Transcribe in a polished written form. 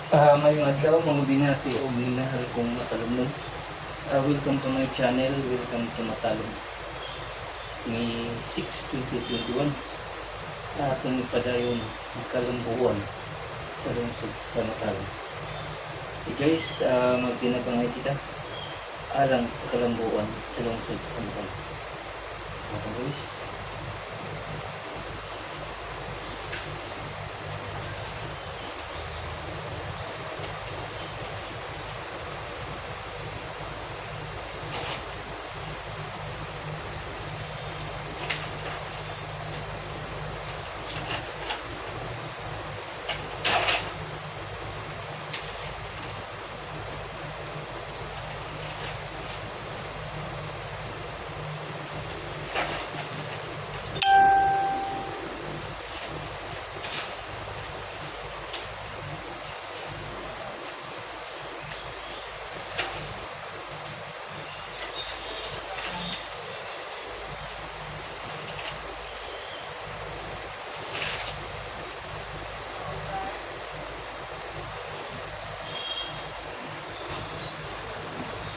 Mayong adlaw, mga binati o minahal kong matalumnon. Welcome to my channel, welcome to Matalom. May 6, 2021. Atong ipadayon ang kalambuan sa lungsod sa Matalom. Okay guys, magtinabangay kita alang sa kalambuan sa lungsod sa Matalom. Okay guys.